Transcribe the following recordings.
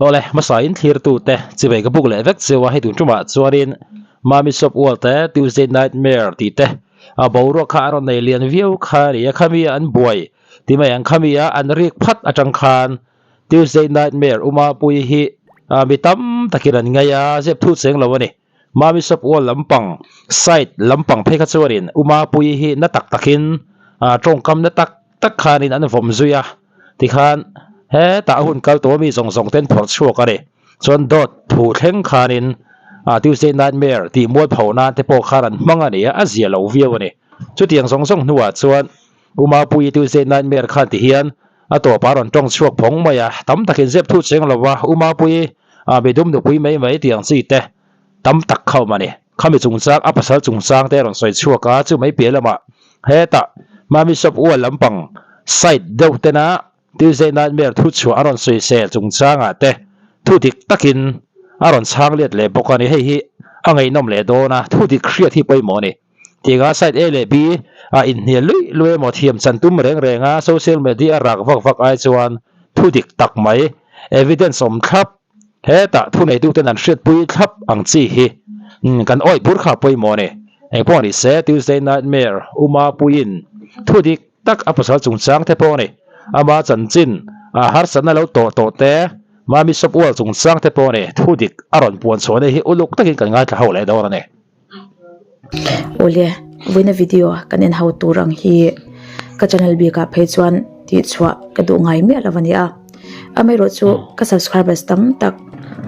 Awle, hmasa in thlirtute chibai ka buk leh vek cheu a, hei tun tumah chuanin Mami Shop Wall te, Tuesday Nightmare tih te a boruak kha a rawn nei lian viau kha a ni a, khami a an buai ti mai ang, khami a an rik phat atang khan Tuesday Nightmare Uma Puii hi mi tam takin an ngai a, zep thu cheng lo a ni. Mami Shop Wall lampang side lampang phei kha chuanin Uma Puii hi na tak takin tawngkam na tak tak khanin an vawm zui a, tikhan hetah a hun kal tawh ami zawng zawng ten phawrh chhuak a ni. Chuan dawt thu thleng khanin Tuesday Nightmare tih mualpho nan te pawh khan an hmang a ni a, a zia lo viau a ni. Chutiang zawng zawng hnuah chuan U Mapuii Tuesday Nightmare khan ti hian a tawpah a rawn tawng chhuak phawng mai a, tam takin zep thu cheng lo va, U Mapuii midum nupui mai mai tiang chi te tam tak kha awm a ni. Khami chungchang, a pasal chungchang te a rawn sawi chhuak a, chu mai piah lamah hetah Mami Shop ual lampang side deuh tena Tuesday Nightmare thu chhuah a rawn sawi sel chungchangah te thu dik takin a rawn chhang let leh bawk a ni. Hei hi a ngaihnawm leh dawn a, thu dik hriat hi pawimawh a ni. Tinga side A leh B a inhnial luih luih emaw thiam chan tum reng reng a, social media a rak vak vak ai chuan thu dik tak mai, evidence awm thlap, Hetah thuneituten an hriatpui thlap ang chi hi kan awih bur kha pawimawh a ni. Engpawh ni se Tuesday Nightmare Uma puiin thu dik tak a pasal chungchang te pawh a ni. Ama chanchin a harsatna lo tawh tawh te, Mami Shop Wall chungchang te pawh a ni. Thu dik a rawn puan chhuahna hi uluk takin kan ngaithla ho leh dawn a ni. Awle, vawiina video kan en ho tur ang hi ka channel bikah phei chuan tih chhuah ka duh ngai miah lo a ni a. Amaherawh chu ka subscribers tam tak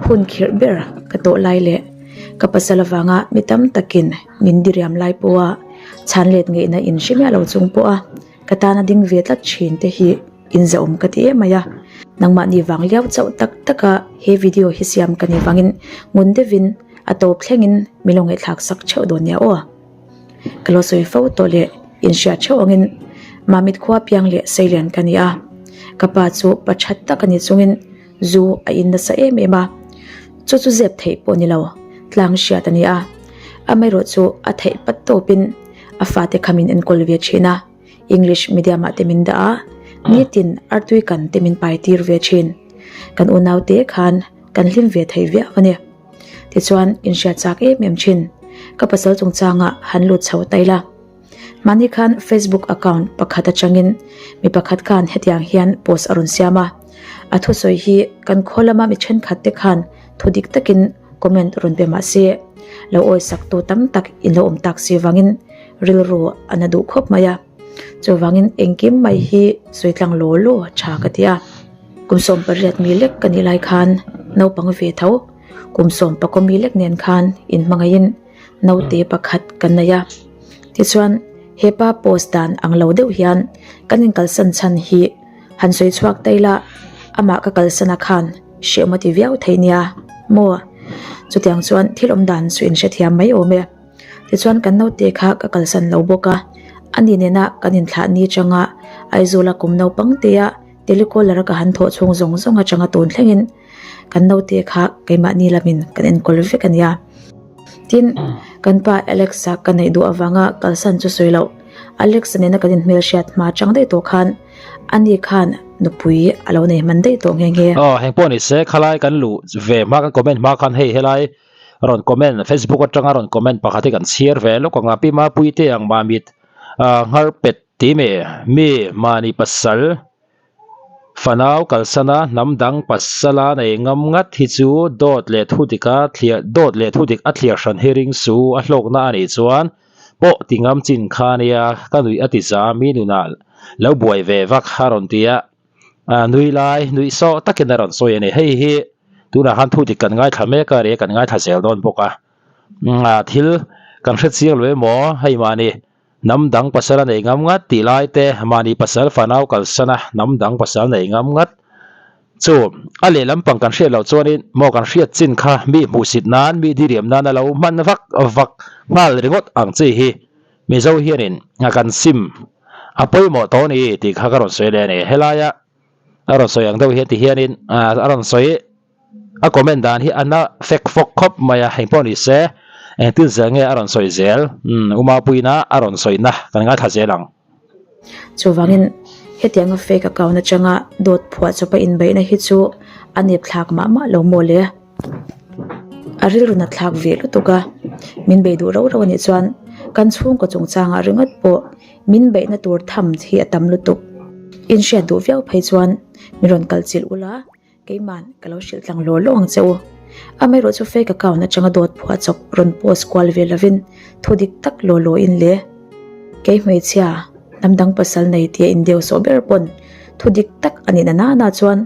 hun khirh ber ka tawh lai leh ka pasal avanga mi tam takin min diriam lai pawha chhan let ngeihna in hre miah lo chung pawha ka tana ding ve tlat thin te hi inzahawm ka ti em mai a. Nangmahni vang liau chauh tak taka he video hi siam ka ni vangin ngun deuhin A tawp thlengin min lo ngaihthlak sak theuh dawn nia aw. Ka lo sawi fo tawh leh inhriat theuh angin Mamit khua piang leh Seilian ka ni a. Ka pa chu pa that tak a ni chungin zu a in nasa em em a. Chu chu zep theih pawh ni lo, tlang hriat a ni a. Amaherawh chu a theih pat tawpin a fate kha min enkawl ve thin a. English medium ah te min dah a, nitin artui kan te min pai tir ve thin. Kan unaute khan kan hlim ve thei viau a ni. Tichuan, inhriat chak em em thin. Ka pasal chungchangah han lut chho ta ila. Mahni khan Facebook account pakhat atangin mi pakhat khan hetiang hian post a rawn siam a. A thusawi hi kan khaw lama mi thenkhat te khan thu dik takin comment rawn pe mah se, lo awisaktu tam tak in lo awm tak si vangin rilru a na duh khawp mai a. Chuvangin engkim mai hi sawi tlang law law tha ka ti a. Kum 18 mi lek ka nih lai khan naupang ve tho, kum 11 mi lek nen khan inhmangaihin naute pakhat kan nei a. Tichuan hepa post dan ang lo deuh hian kan inkalsan chhan hi han sawi chhuak ta ila amah ka kalsana khan hrehawm a ti viau thei nia maw? Chutiang chuan thil awm dan chu inhrethiam mai awm e. Tichuan kan naute kha ka kalsan lo bawk a, ani nena kan inthlah ni atanga Aizawla kum naupang tea telecaller a ka han thawh chhung zawng zawng atanga tun thlengin kan naute kha keimahni lamin kan enkawl vek a nia. Tin, kan pa Alex-a ka neih duh avanga kalsan chu sawi loh, Alex-a nena kan inhmelhriat hma atang daih tawh khan ani khan nupui a lo nei hman daih tawh nghe nghe. Aw, heng pawh ni se, khalai kan luh ve hma kan comment hma khan hei helai rawn comment Facebook atanga rawn comment pakhat hi kan chhiar ve lawk ang a pi Mapuii te ang mamit ah nghar pet ti me mi mahni pasal fanau kalsana hnam dang pasala nei ngam ngat hi chu dawt leh thu dika thliah dawt leh thu dik a thliah hran hi ring su a hlawkna a nih chuan pawh ti ngam chin kha nia ka nuih a ti za mi nunah lo buai ve vak a rawn ti a. Ah nui lai nuih sawh takin a rawn sawi a ni. Hei hi tunah khan thu dik kan ngaithla mek a ri kan ngaithla zel dawn bawk a. Ah thil kan hre chiang lo emaw hei mahni hnam dang pasal a nei ngam ngat tih lai te mahni pasal fanau kalsan a hnam dang pasal nei ngam ngat chu a lehlam pang kan hriat loh chuanin maw kan hriat chin kha mi hmuhsit nan mi diriam nan a lo hman vak vak nghal ringawt ang chi hi. Mizo hianin a kan sim a pawimawh tawh a ni tih kha ka rawn sawi leh a ni. Helaia a rawn sawi ang deuh hian ti hianin a rawn sawi a comment dan hi a na fek fawk khawp mai a, engpawh ni se engtin zel nge a rawn sawi zel Umapuiina a rawn sawina kan ngaithla zel ang. Chuvangin hetianga fake account atanga dawt phuah chawpa inbeihna hi chu. a nep thlak mah mah lo maw le? A rilru nat thlak ve lutuk a, min bei duh rauh rauh a nih chuan kan chhungkaw chungchangah ringawt pawh min beihna tur tham hi a tam lutuk. In hriat duh viau phei chuan min rawn kal chilh ula, Keiman ka lo hrilh tlang law law ang che u. Amaherawh chu fake account atanga dawt phuah chawp rawn post kual ve lovin thu dik tak law law in le. Kei hmeichhia, hnam dang pasal nei tia in deu sawh ber pawn thu dik tak a nih na nana chuan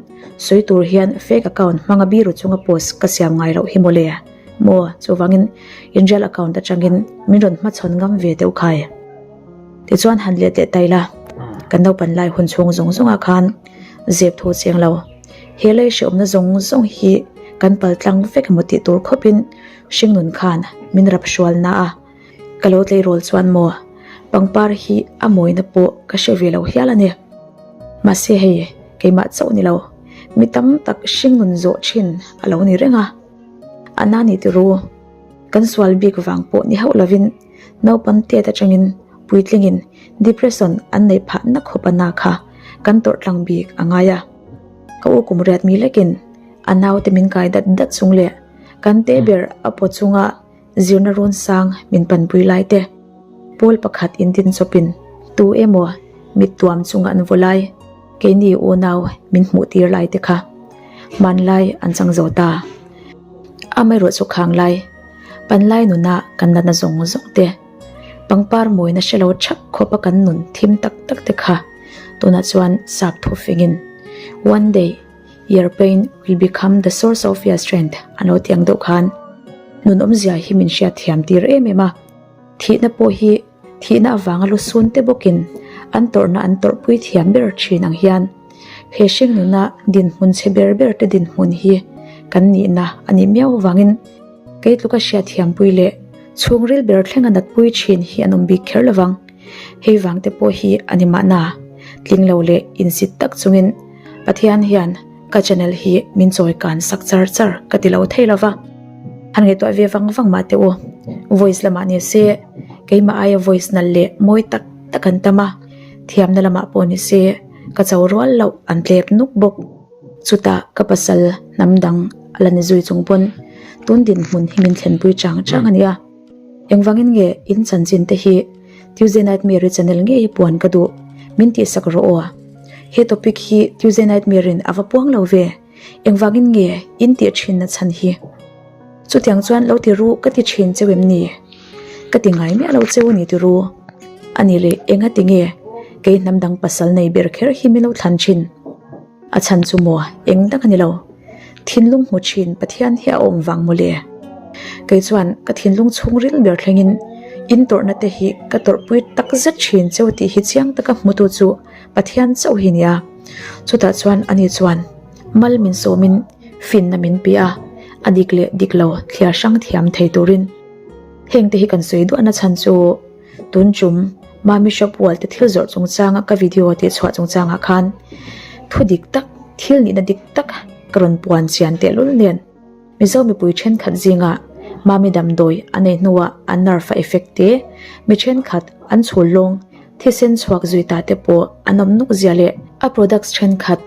sawi tur hian fake account hmanga biru chunga post ka siam ngai loh hi mawle. Maw, chuvangin in real account atangin min rawn hmachhawn ngam ve deuh khai. Tichuan han let leh taila, kan naupan lai hun chhung zawng zawngah khan Zep thu chiang lo. He lei hreawmna zawng zawng hi kan pal tlang vek emaw tih tur khawpin hringnun khan min rap hrual na a. Ka lo tleirawl chuan maw pangpar hi a mawina pawh ka hre ve lo hial a ni. Mahse hei keimah chauh ni lo, mi tam tak hringnun zawh thin a lo ni reng a. A na ni ti ru, kan sual bik vang pawh ni hauh lovin Naupang tet atangin puitlingin depression an neih phah na khawp a na kha kan tawrh tlang bik a ngai a. Ka u kum riat mi lekin a naute min kai dat dat chung leh kan te ber a paw chunga zirna run sang min panpui lai te, pawl pakhat in din chawpin tu emaw mit tuam chunga an vaw lai, keini unau min hmuh tir lai te kha hmanlai an chang zo ta. Amaherawh chu khang lai. Panlai nuna kan natna zawng zawng te, pangpar mawina hre lo thap khawpa kan nun thim tak tak te kha tunah chuan sap thu fingin One day your pain will become the source of your strength an lo ti ang deuh khan nun awmzia hi min hriat thiam tir em em a, thihna pawh hi Thihna avanga lusun te bawkin an tawrhna an tawrhpui thiam ber thin ang hian he hringnuna dinhmun chhe ber ber te dinhmun hi kan nihna a nih miau avangin kei tluka hriatthiampui leh chhungril ber thlenga natpui thin hi an awm bik kher lovang. Hei vang te pawh hi a ni mahna tling lo leh insit tak chungin Pathian hian Ka channel hi min chawi kan sak char char ka ti lo thei lova, han ngaihtuah ve vang vang mah teh u. Voice lamah ni se, keimah aia voice nalh leh mawi tak tak an tam a, thiamna lamah pawh ni se ka cho rual loh an tlep nuk bawk. Chutah ka pasal hnam dang a la ni zui chung pawn tun dinhmun hi min thlenpui chang chang a nia. Engvangin nge in chanchin te hi Tuesday Nightmare-i channel ngei hi puan ka duh, min tihsak rawh aw. He topic hi Tuesday Nightmare-in a va puang lo ve, engvangin nge in tih thin na chhan hi? Chutiang chuan lo ti ru ka ti thin cheu em ni? Ka ti ngai miah lo cheu a ni ti ru. A ni leh enga ti nge kei hnam dang pasal nei ber kher hi min lo thlan thin? A chhan chu maw eng tak a ni lo. Thinlung hmu thin Pathian hi a awm vang maw le? Kei chuan ka thinlung chhungril ber thlengin in tawrhna te hi ka tawrhpui tak zet thin cheu tih hi chiang taka hmutu chu Pathian chauh hi nia. Chutah chuan ani chuan mal min sawmin finna min pe a, a dik leh dik lo thliar hrang thiam thei turin. Hengte hi kan sawi duahna chhan chu. Tun chum, Mami shop wall te thil zawrh chungchanga ka video tih chhuah chungchangah khan thu dik tak, thil nihna dik tak ka rawn puan chian tehlul nen Mizo mipui thenkhat zingah Mami damdawi a nei hnuah an nerve a effect te, mi thenkhat an chhul lawng thisen chhuak zui ta te pawh an awm nuk zia leh a products thenkhat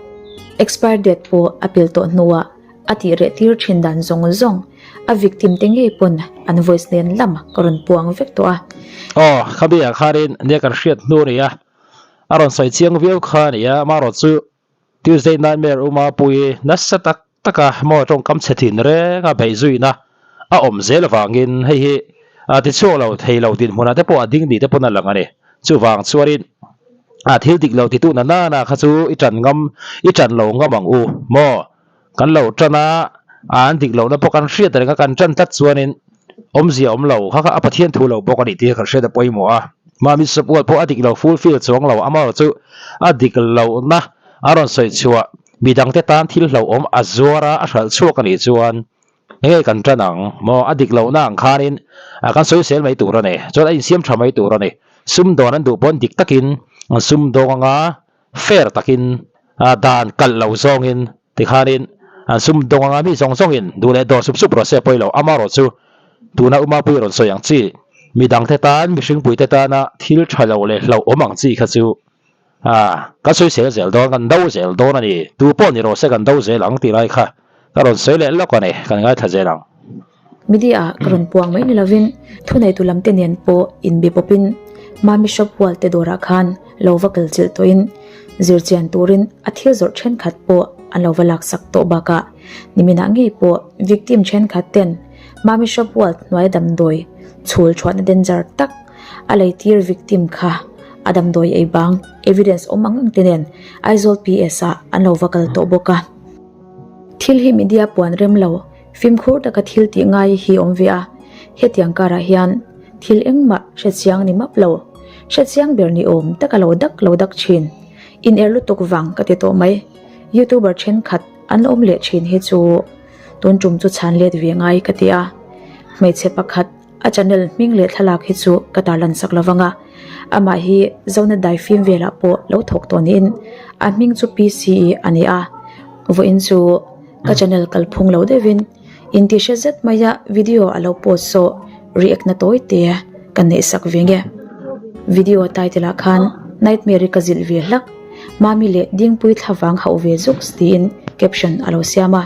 expire date pawh a pil tawh hnuah A tih reh tir thin dan zawng zawng a victim te ngei pawn an voice nen lam ka rawn puang vek tawh a. Aw, kha biak khanin nia kan hriat hnu a nia, a rawn sawi chiang viau kha a nia, amaherawh chu Tuesday Nightmare Uma pui nasa tak taka maw tawngkam chhe thin reng a beih zuina a awm zel avangin hei hi tichhuak lo thei lo dinhmunah te pawh a ding ni te pawn a lang a ni. Chuvang chuanin a thil dik lo titu na nana kha chu i tan ngam i tan lo ngam ang u maw? Kan lo tan a, an dik lohna pawh kan hriat reng a, kan tan tlat chuanin awmzia awm lo kha kha a Pathian thu lo bawk a nih tih kha kan hriat a pawimawh a. Mami Sapual pawh a dik lo fulfill chuang lo, amaherawh chu a dik lohna a rawn sawi chhuah midangte tan thil hlauhawm a zuar a, a hralh chhuak a nih chuan enge kan tan ang maw? A dik lohna ang khanin kan sawisel mai tur a ni, chuan a insiam tha mai tur a ni. Sumdawn an duh pawn dik takin an sumdawng anga fair takin dan kalh lo zawngin tikhanin an sumdawng anga mi zawng zawngin duh leh dawr sup sup rawh se pawi lo. Amaherawh chu tuna Umapui rawn sawi ang chi, midangte tan, mihringpuite tana thil tha lo leh hlauhawm ang chi kha chu. A, kan sawi sel zel dawn, kan do zel dawn a ni. Tu pawh ni rawh se kan do zel ang tih lai kha ka rawn sawi leh lawk a ni, kan ngaithla zel ang. Media ah ka rawn puang mai ni lovin thuneitu lam te nen pawh inbe pawpin Mami shop hual te dawrah khan lo va kal chilh tawhin zirchian turin a thil zawrh thenkhat pawh an lo va laksak tawh bakah niminah ngei pawh victim thenkhat ten Mami shop hual hnuai damdawi chhul thuahna danger tak a leitir victim kha a damdawi ei bang evidence awm ang ang te nen Aizawl PS ah an lo va kal tawh bawk a. Thil hi media puan rem lo fimkhur taka thil tih ngai hi awm ve a, hetiang karah hian thil engmah hrechiang ni map lo, hrechiang ber ni awm taka lo dak lo dak thin, in er lutuk vang ka ti tawh mai. Youtuber thenkhat an awm leh thin hi chu tun tum chu chhan let ve ngai ka ti a, hmeichhe pakhat A channel hming leh thlalak hi chu ka tarlan sak lo vang a, amah hi Zona daifim velah pawh lo thawk tawh niin a hming chu PCE a ni a, vawiin chu ka channel kalphung lo deuhin intihre zet maia video a lo post saw react na tawi te ka neih sak ve nge. Video title ah khan Nightmare-i ka zilh ve hlak, Mami leh Dingpui thlavang hauh ve zuks tiin caption a lo siam a,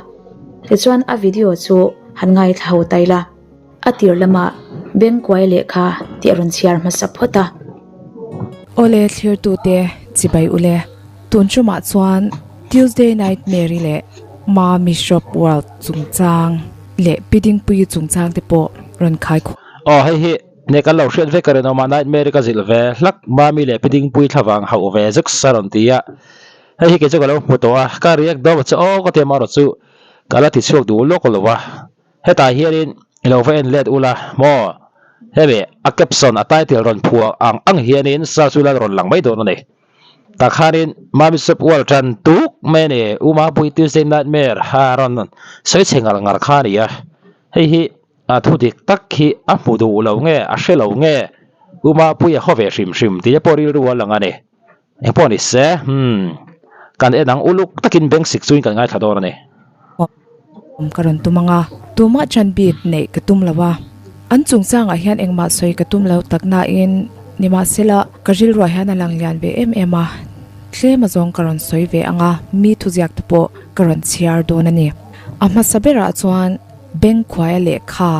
tichuan a video chu han ngaithla ho ta ila. A tir lamah Bengkuai lehkha tih a rawn chhiar hmasa phawt a. Awle thlirtute chibai ule tun tumah chuan Tuesday Night Mary leh Mami Shop World chungchang leh Pi Dingpuii chungchang te pawh rawn khai khawm. Aw hei hi ne kan lo hriat vek a rinawm a, Night Mary ka zilh ve hlak, Mami leh Pi Dingpuii thlavang hauh ve zek sa rawn ti a, hei hi kei chu ka lo hmu tawh a, ka react dawn che aw ka ti a marawh chu ka la ti chhuak duh lawk lo a. Hetah hianin i lo va en let ula maw? Hemi a caption, a title rawn phuah ang ang hianin search ula rawn lang mai dawn a ni. Tah khanin Mami Shop World tan tuk mai a ni. U Mapui Tuesday Nightmare a rawn sawi chhe ngar ngar kha a ni a. Hei hi a thu dik tak hi a hmu duh lo nge, a hre lo nge, U Mapui a haw ve hrim hrim tih te pawh rilru a lang a ni. Eng pawh ni se, hmm, kan en ang uluk takin bank sik chuin kan ngaithla dawn a ni. Awm ka rawn tum ang a, tumah chan bik neih ka tum lo a, an chungchangah hian engmah sawi ka tum lo tak nain nimahsela ka rilruah hian a lang lian ve em em a, tlem azawng ka rawn sawi ve ang a, mi thuziak te pawh ka rawn chhiar dawn a ni. A hmasa berah chuan Bank khuaia lehkha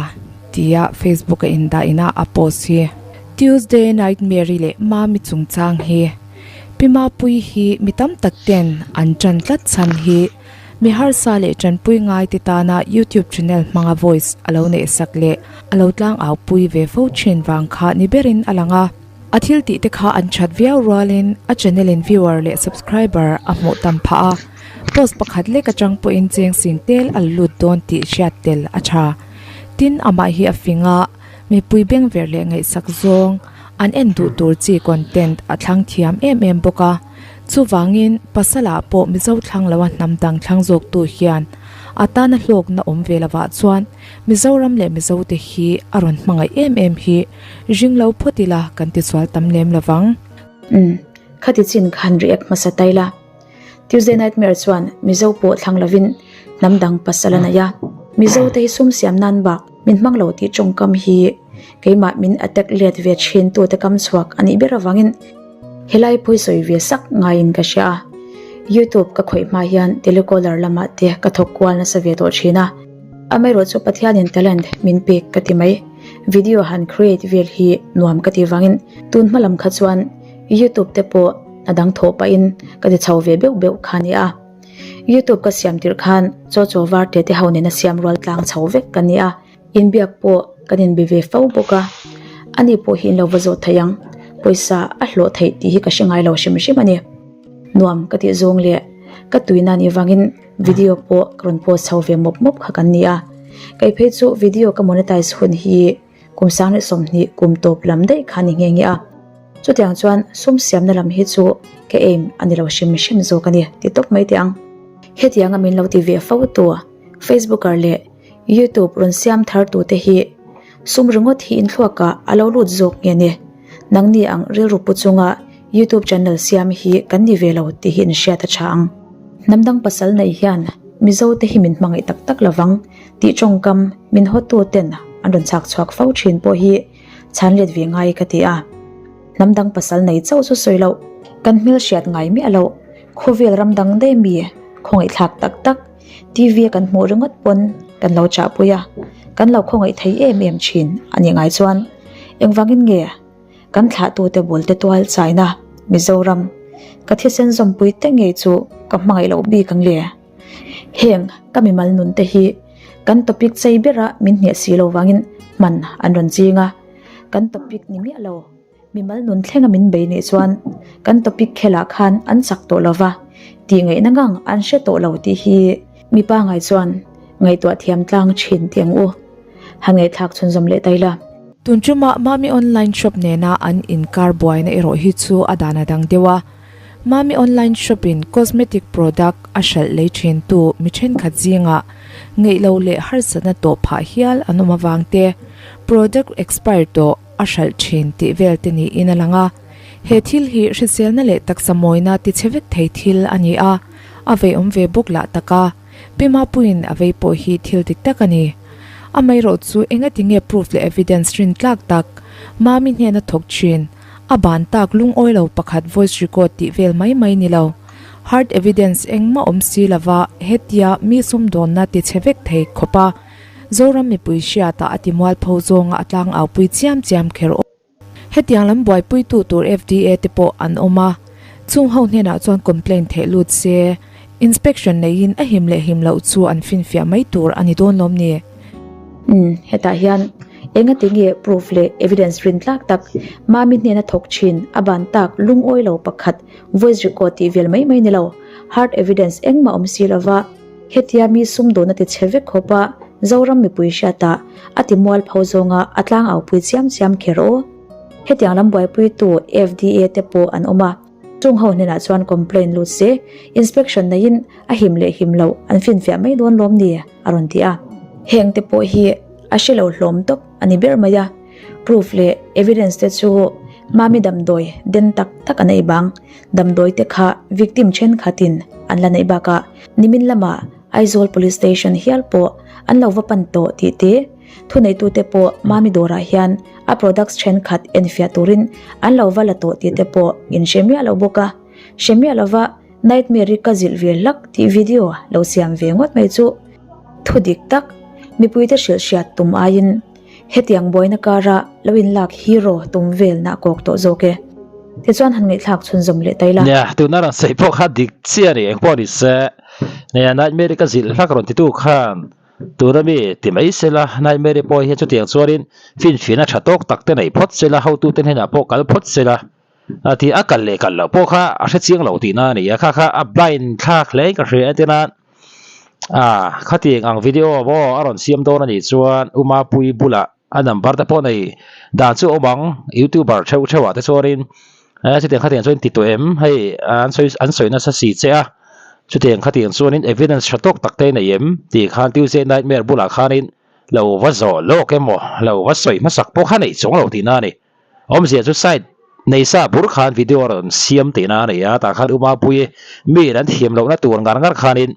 tia Facebook a indah ina a post hi. Tuesday Nightmare-i leh Mami chungchang hi Pi Mapuii hi mi tam tak ten an tan tlat chhan hi mi harsa leh tanpui ngai te tana YouTube channel hmanga voice a lo neih sak leh a lo tlang au pui ve fo thin vang kha ni berin a lang a. A thil tih te kha an that viau rualin a channel in viewer leh subscriber a hmuh tam phah a, post pakhat lek atang pawhin cheng sing tel a la lut dawn tih hriat tel a tha. Tin, amah hi a fing a. Mipui bengverh leh ngaihsak zawng an en duh tur chi content a thlang thiam em em bawk a. Chuvangin, Pasala pawh Mizo thlang loa hnam dang thlang zawktu hian a tana hlawkna awm ve lovah chuan Mizoram leh Mizote hi a rawn hmangaih em em hi ring lo phawt ila kan tisual tam lem lovang. Umm, khati chin khan react hmasa ta ila. Tuesday Nightmare chuan Mizo pawh thlang lovin hnam dang pasal a nei a, Mizo te hi sum siam nan bak min hmang lo tih tawngkam hi keimah min attack let ve thin tu te kam chhuak a nih ber avangin helai phawi sawi ve sak ngaiin ka hria a. YouTube ka khawih hma hian telecaller lamah te ka thawk kual nasa ve tawh thin a, amaherawh chu Pathianin talent min pek ka ti mai. Video han create vel hi nuam ka ti vangin tun hma lam kha chuan YouTube te pawh a dang thawh pahin ka ti chho ve beuh beuh kha nia. Youtube ka siam tirh khan chaw chaw var te te ho nena siam rual tlang chho vek ka nia. Inbiak pawh kan inbe ve fo bawk a. Ani pawh hi in lo va zawt thei ang. Pawisa a hlawh theih tih hi ka hre ngai lo hrim hrim a ni. Nuam ka tih zawng leh ka tuina nih vangin video pawh ka rawn post chho ve mawp mawp kha kan nia. Kei phei chu video ka monetize hun hi Kum 20 kum tawp lam daih kha ni nghe nghe a. Chutiang chuan sum siamna lam hi chu ka aim a ni lo hrim hrim zawk a ni ti tawp mai teh ang. Hetianga min lo ti ve fo tu Facebooker leh YouTube rawn siam thar tu te hi sum ringawt hi inthluakah a lo lut zawk nge ni. Nangni ang rilru pu chunga YouTube channel siam hi kan ni ve lo tih hi inhriat a tha ang. Hnam dang pasal nei hian Mizo te hi min hmangaih tak tak lovang. Tih tawngkam min hawtu ten an rawn chhak chhuak fo thin pawh hi chhan let ve ngai ka ti a. Hnam dang pasal nei chauh chu sawi loh. Kan hmelhriat ngai miah loh, khawvel ram dang daih mi khawngaihthlak tak tak TV a kan hmuh ringawt pawn kan lo chahpui a, kan lo khawngaih thei em em thin a nih ngai chuan engvangin nge kan thlahtute bul te tual chaina Mizoram ka thisen zawmpui te ngei chu ka hmangaih loh bik ang le? Heng ka mimal nun te hi kan topic chei bera min hneh si lo vangin hman an rawn ching a, kan topic ni miah lo. Mimal nun thlenga min bei nih chuan kan topic khelah khan an chak tawh lo va, tih ngaihna ngang an hre tawh lo tih hi mi pangai chuan ngaihtuah thiam tlang thin tih ang u. Han ngaihthlak chhunzawm leh ta ila. Tun ṭuma Mami Online Shop nena an inkar buaina erawh hi chu a dan a dang deuh a. Mami Online Shop in cosmetic product a hralh lei ṭhintu mi ṭhenkhat zingah ngeih lo leh harsatna tawh phah hial an awm avang te, product expire tawh, a hralh thin tih vel te niin a lang a. He thil hi hriselna leh taksa mawina ti chhe vek thei thil a ni a, a veiawm ve bawk lah tak a. Pi Mapuiin a vei pawh hi thil dik tak a ni. Amaherawh chu engati nge proof leh evidence rin tlak tak Mami hnena thawk thin, a ban tak lungawi lo pakhat voice record tih vel mai mai ni lo. Hard evidence engmah awm si lova hetia mi sumdawnna ti chhe vek thei khawp a. Zoram mipui hriatah a ti mualpho zawnga a tlangaupui chiam chiam kher awm. Hetiang lam buaipuitu tur FDA te pawh an awm a, chung ho hnenah chuan complaint theh lut se, inspection neiin a him leh him loh chu an finfiah mai tur a ni dawn lawm ni? Umm, hetah hian engati nge proof leh evidence rin tlak tak Mami hnena thawk thin a ban tak lungawi lo pakhat voice record tih vel mai mai ni lo, hard evidence engmah awm si lova, Hetia mi sumdawn a ti chhe vek khawp a, Zoram mipui hriatah a ti mualpho zawnga a tlangaupui chiam chiam kher aw. Hetiang lam buaipuitu FDA te pawh an awm a, chung ho hnenah chuan complaint lut se, inspection neiin a him leh him loh an finfiah mai dawn lawm ni? a rawn ti a. Heng te pawh hi a hre lo hlawm tawp a ni ber mai a, proof leh evidence te chu Mami damdawi den tak tak an ei bang. Damdawi te kha victim thenkhatin an la neih bakah nimin lamah Aizawl Police Station hial pawh an lo va pan tawh tih te, thuneitute pawh Mami dawrah hian a products thenkhat enfiah turin an lo va la tawh tih te pawh in hre miah lo bawk a. Hre miah lova Nightmare-i ka zilh ve hlak tih video lo siam ve ngawt mai chu thu dik tak mipuite hrilh hriat tum aiin Hetiang buaina kara lo inlak hero tum vel nah kawk tawh zawk e. Tichuan han ngaihthlak chhunzawm leh ta ila. Nia, tuna rawn sawi pawh kha dik chiah a ni, engpawh ni se. Nia, Nightmare-i ka zilh hlak rawn titu khan tuna mi ti mai sela, Nightmare-i pawh hian chutiang chuanin finfiahna tha tawk tak te nei phawt sela, hotute hnenah pawh kal phawt sela, a ti a, kal leh kal loh pawh kha a hre chiang lo tihna a ni a, kha kha a blind thlak hle in ka hria entir nan ah khatiang ang video maw a rawn siam dawn a nih chuan U Mapuii bulah a number te pawh nei dan chu a awm ang youtuber theuh theuh ah te chuanin eh chutiang khatiang chuan ti tawh em hei an sawi an sawi nasa si che a chutiang khatiang chuanin evidence tha tawk tak te nei em tih khan Tuesday nightmare bulah khanin lo va zawh lawk emaw lo va sawi hmasak pawh kha neih chuang lo tihna a ni. Awmzia chu site nei sa bur khan video a rawn siam tihna a ni a, tah khan U Mapuii mi an thiam lohna tur ngar ngar khanin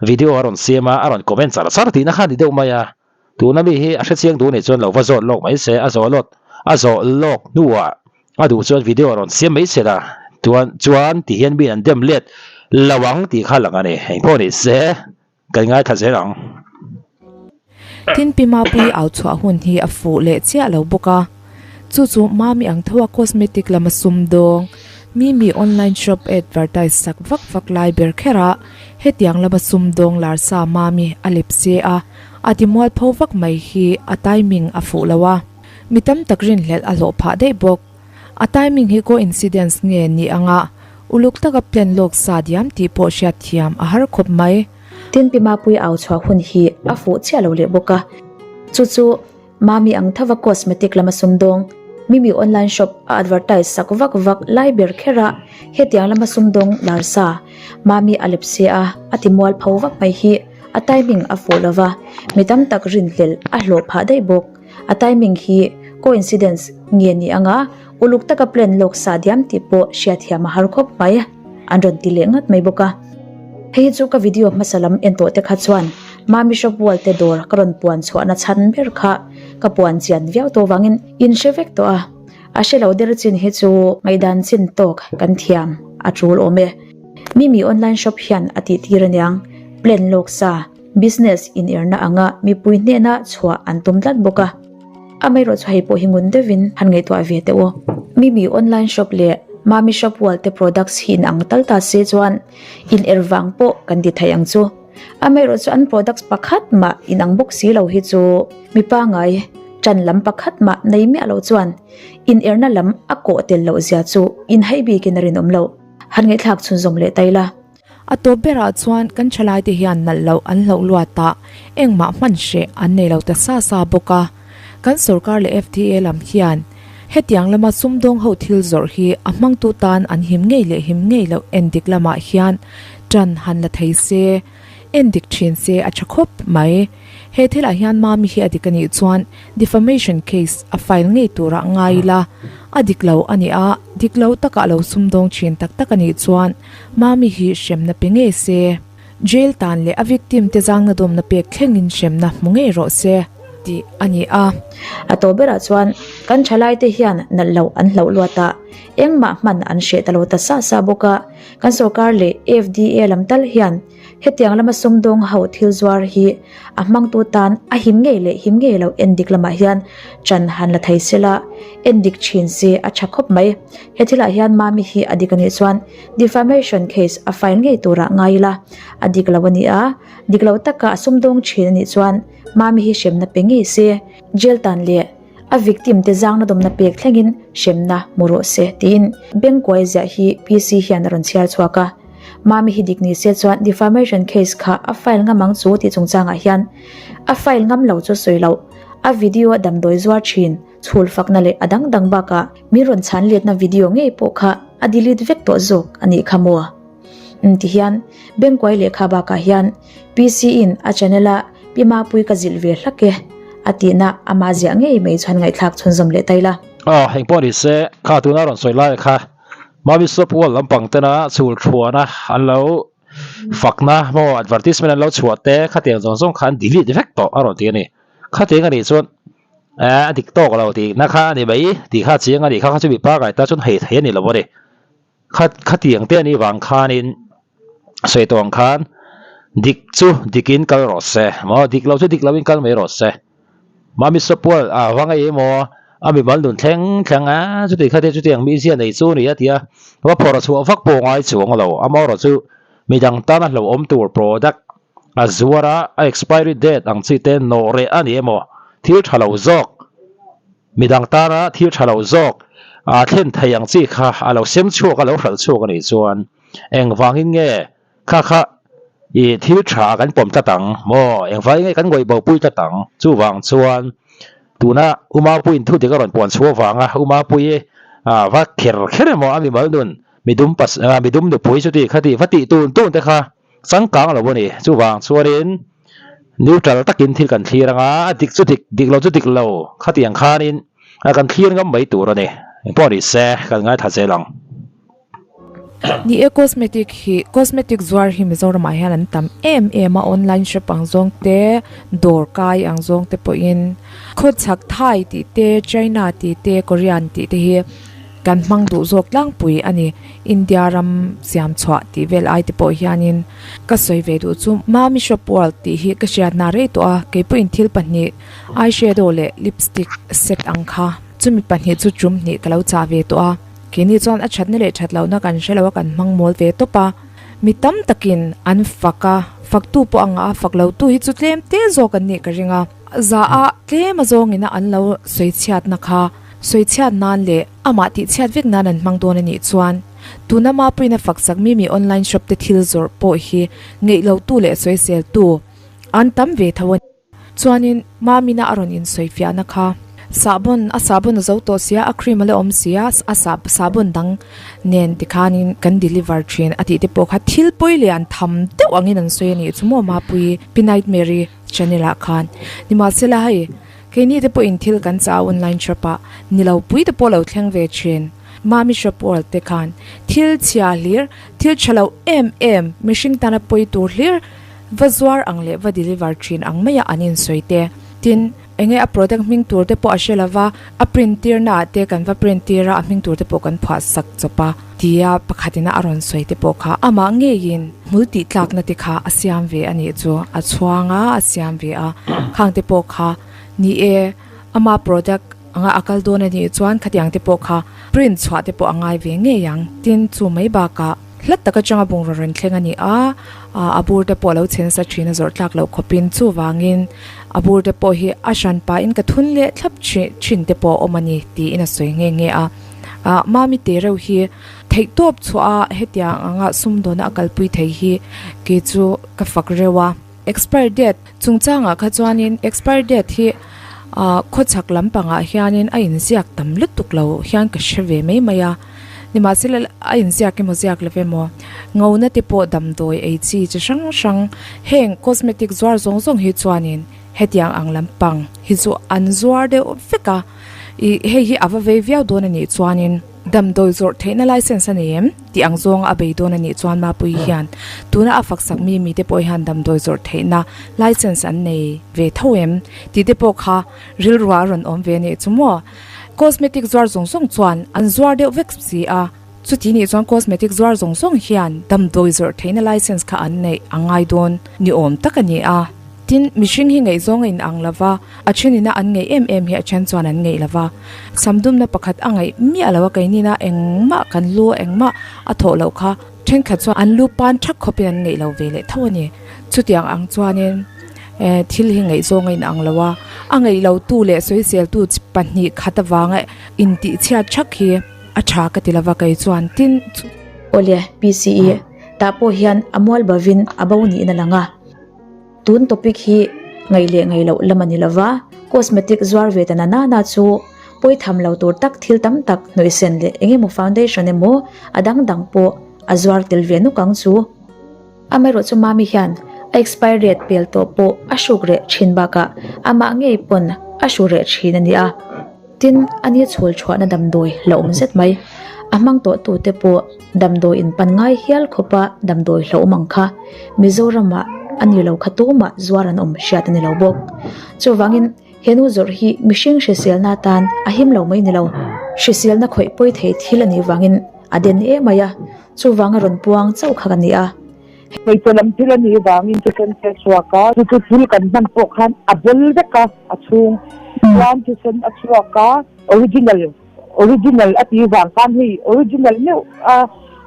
video a rawn siam a, a rawn comment char char tihna kha a ni deuh mai a. Tuna mi hi a hrechiang duh nih chuan lo va zawt lawk mai se, a zawh lawt a zawh lawk hnuah a duh chuan video a rawn siam mai se la, tuan chuan tihian mi an dem let lo ang tih kha lang a ni. Engpawh ni se. Kan ngaithla zel ang. Tin Pi Mapuii au chhuah hun hi a fuh leh chiah lo bawk a, chu chu Mami ang tho a cosmetic lama sumdawng, Mimi online shop advertise sak vak vak lai ber kher a, hetiang lama sumdawng lar sa Mami a lep se a, a ti mualpho vak mai hi a timing a fuh lo a, mi tam tak rinhlelh a hlawh phah daih bawk. A timing hi coincidence nge ni anga uluk taka plan lawk sa diam tih pawh hriat thiam a har khawp mai. Tin Pi Mapuii au chhuah hun hi a fuh chiah lo leh bawk a, chu chu Mami ang thova cosmetic lama sumdawng, Mimi online shop a advertise sak vak vak lai ber kher a, hetiang lama sumdawng lar sa Mami a lep si a, a ti mual pho vak mai hi a timing a fuh lova, mi tam tak rinhlelh a hlawh phah daih bawk. A timing hi coincidence nge ni anga uluk taka plan lawk sa diam tih pawh hriatthiam a har khawp mai an rawn ti leh ngat mai bawk a. Hei hi chu ka video hmasa lam en tawh te kha chuan Mami shop wall te dawr ka rawn puan chhuahna chhan ber kha ka puan chian viau tawh vangin in hre vek tawh a. A hre lo der chin hi chu ngaihdan chin tawk kan thiam a tul awm e. Mimi online shop hian a tih tir aniang, plan lawk sa, business inerna anga mipui hnena chhuah an tum tlat bawk a. Amaherawhchu hei pawh hi ngun deuhin han ngaihtuah ve teh u. Mimi online shop leh Mami shop wall te products hi inang tal ta se chuan in er vang pawh kan ti thei ang chu. Amaherawhchu an products pakhat mah inang bawk si lo hi chu mi pangai tan lam pakhat mah nei miah loh chuan in erna lam a kawh tel loh zia chu inhai bikin a rinawm loh. Han ngaihthlak chhunzawm leh ta ila. A tawp berah chuan kan thalaite hian nalh loh an hlauh luat a, engmah hman hreh an nei lo ta sa sa bawk a. Kan sorkar leh FDA lam hian hetiang lama sumdawng ho thil zawrh hi a hmangtu tan an him ngei leh him ngei loh endik lamah hian tan han la thei se, endik thin se a tha khawp mai. He thilah hian Mami hi a dik a nih chuan defamation case a file ngei turah ngai ila, a dik lo a nih a, dik lo takah lo sumdawng thin tak tak a nih chuan Mami hi hremna pe ngei se, jail tan leh a victim te zangna dawmna pek thlengin hremna hmu ngei rawh se tih a ni a. A tawp berah chuan kan thalaite hian nalh loh an hlauh luat a, engmah hman an hreh ta lo ta sa sa bawk a, kan sorkar leh FDA lam tal hian Hetiang lama sumdawng ho thil zuar hi a hmangtu tan a him ngei leh him ngei lo endik lamah hian ṭan han la thei sela, endik ṭhin se a ṭha khawp mai. He thilah hian Mami hi a dik a nih chuan defamation case a file ngei turah ngai ila, a dik lo a ni a, dik lo taka a sumdawng ṭhin a nih chuan Mami hi hremna pe ngei se, jail tan leh a victim te zangna dawmna pek thlengin hremna hmu rawh se tiin Bengkuai ziah hi PC hian a rawn chhiar chhuak a. Mami hi dik ni se chuan defamation case kha a file ngam ang chu tih chungchangah hian a file ngam lo chu sawi loh. A video a damdawi zuar thin, chhul fakna leh a dang dang bakah min rawn chhan letna video ngei pawh kha a delete vek tawh zawk a nih kha maw? Umm ti hian Bengkuai lehkha bakah hian PC in a channel a Pi Mapui ka zilh ve hlak e a tihna amah ziah ngei mai chuan ngaihthlak chhunzawm leh ta ila. Aw heng pawh ni se kha tuna rawn sawi lai kha Mami Shop Wall lampang tena chhul thuana an lo fakna maw advertisement an lo chhuah te khatiang zawng zawng kha an delete vek tawh a rawn ti a ni. Khatiang a nih chuan eh a dik tawk lo tihna kha a ni mai tih kha chiang a ni kha kha chu mipa kai ta chuan hei thei a ni lo a ni. Kha khatiang te a nih vang khanin sawi tawh ang khan dik chu dikin kal rawh se maw dik lo chu dik loin kal mai rawh se. Mami Sapual a va ngei emaw a mimal nun thleng thleng a chuti kha te chutiang mizia nei chu a ni a tia va phawrh chhuah vak pawh ngai chuang lo amaherawh chu midang tana hlauhawm tur product a zuar a a expiry date ang chi te nawh reh a ni emaw thil tha lo zawk midang tana thil tha lo zawk a thlen thei ang chi kha a lo sem chhuak a lo hralh chhuak a nih chuan engvangin nge Kha kha i thil tha kan pawm tlat ang maw? Engvai nge kan ngawih bopui tlat ang? Chuvang chuan tuna U Mapuiin thu dik a rawn puan chhuah avanga U Mapuii va kher kher emaw a mimal nun midum pas midum nupui chuti khati va tih tun tun te kha changkang lo a ni. Chuvang chuanin neutral takin thil kan thlir anga a dik chu dik, dik lo chu dik lo khatiang khanin kan thlir ngam mai tur a ni. Engpawh ni se kan ngaithla zel ang. Ni e cosmetic hi cosmetic zuar hi Mizoramah hian an tam em em a online shop ang zawng te dawr kai ang zawng te pawhin khawchhak Thai tih te China tih te Korean tih te hi kan hmang duh zawk tlangpui a ni India ram siam chhuah tih vel ai te pawh hianin ka sawi ve duh chu Mami shop world tih hi ka hriatna rei tawh a keipawhin thil pahnih eyeshadow leh lipstick set ang kha chumi pahnih chu tum hnih ka lo chah ve tawh a. Keini chuan a thatna leh that lohna kan hre lo a, kan hmang mawl ve tawp a. Mi tam takin an fak a, faktu pawh a ngah a, fak lotu hi chu tlem te zawk an nih ka ring a. Za a tlem a zawngin a an lo sawi chhiatna kha sawi chhiat nan leh amah tih chhiat vek nan an hmang dawn a nih chuan tuna Mapuiina fak sak mi mi online shop te thil zawrh pawh hi ngeih lotu leh sawiseltu an tam ve tho a ni. Chuanin Mamina a rawn insawifiahna kha sahbawn a sahbawn a zo tawh sia a cream a la awm sia a sah sahbawn dang nen tikhanin kan deliver thin a tih te pawh kha thil pawi lian tham deuh angin an sawi a nih chu maw Mapuii Pi Nightmare-i channel ah khan nimahsela hei keini te pawhin thil kan chah a online shop ah ni lo pui te pawh lo thleng ve thin Mami shop world te khan thil chhia hlir thil tha lo em em mihring tana pawi tur hlir Va zuar ang leh va deliver thin ang maia an insawi te. Tin, Enge a product hming tur te pawh a hre lova, a print tir naah te kan va print tir a, a hming tur te pawh kan phuah sak chawp a tia pakhatin a rawn sawi te pawh kha amah ngeiin hmul tih tlakna te kha a siam ve a nih chu a chhuang a, a siam ve a, khang te pawh kha ni e ama product anga a kal dawn a nih chuan khatiang te pawh kha print chhuah te pawh a ngai ve ngei ang tin chu mai bakah Hlat tak atanga bungraw rawn thleng a ni a, a bur te pawh a lo chhe nasa thin a zawrh tlak loh khawpin chuvangin a bur te pawh hi a hran pahin ka thun leh thlap thin te pawh a awm a ni tiin a sawi nghe nghe a. Mami te reuh hi theihtawp chhuah a hetiang anga sumdawna a kalpui thei hi kei chu ka fak reuh a. Expire date chungchangah kha chuanin expire date hi khawchhak lampangah hianin a inziak tam lutuk lo hian ka hre ve mai mai a. Nimahsela a inziak emaw ziak lo emaw ngona te pawh damdawi ei chi chi hrang hrang heng cosmetic zuar zawng zawng hi chuanin hetiang ang lampang hi chu an zuar deuh vek a ih hei hi a va vei viau dawn a nih chuanin damdawi zawrh theihna license a nei em tih ang zawnga a bei dawn a nih chuan Mapuii hian tuna a faksak mi mite pawh hian damdawi zawrh theihna license an nei ve tho em tih te pawh kha rilruah a rawn awm ve a nih chu maw. Cosmetic zuar zawng zawng chuan an zuar deuh vek si a, chuti nih chuan cosmetic zuar zawng zawng hian damdawi zawrh theihna license kha an neih a ngai dawn ni awm tak a ni a. Tin, mihring hi ngaihzawng a inang lo va, a thenina an ngaih em em hi a then chuan an ngaih lo va. Samdumna pakhat a ngaih miah lo a, keinina engmah kan lu engmah a thawh loh kha thenkhat chuan an lu pan thak khawpin an ngaih lo ve leh tho a ni. Chutiang ang chuanin. Eh, thil hi ngaihzawng a inang lo a, a ngaihlotu leh sawiseltu chi pahnih khat avanga intihchhiat thak hi a tha ka ti lova kei chuan tin chu. Awle, PCE, tah pawh hian a mual bovin a bo niin a lang a. Tun topic hi ngaih leh ngaih loh lam a ni lova, cosmetic zuar ve ta na nana chu pawi tham lo tur tak thil tam tak hnawihsen leh eng emaw foundation emaw a dang dang pawh a zuar tel ve nuk ang chu. Amaherawh chu Mami hian a expire date pel tawh pawh a hruk reh thin bakah amah ngei pawn a hru reh thin a ni a. Tin, a ni chhul chhuahna damdawi la awm zet mai. A hmang tawh tute pawh damdawi in pan ngai hial khawpa damdawi hlauhawm ang kha Mizoramah a ni lo kha tumah zuar an awm hriat a ni lo bawk. Chuvangin he nu zawrh hi mihring hriselna atan a him lo mai ni lo. Hriselna khawih pawi thei thil a nih vangin a den em mai a. Chuvanga rawn puang chauh kha ka ni a. Hmeichhe lam thil a nih vangin thisen te a chhuak a, chu chu thil kan hman pawh khan a bel vek a, a chhung chuan thisen a chhuak a, original original a tih vang khan hei original meuh a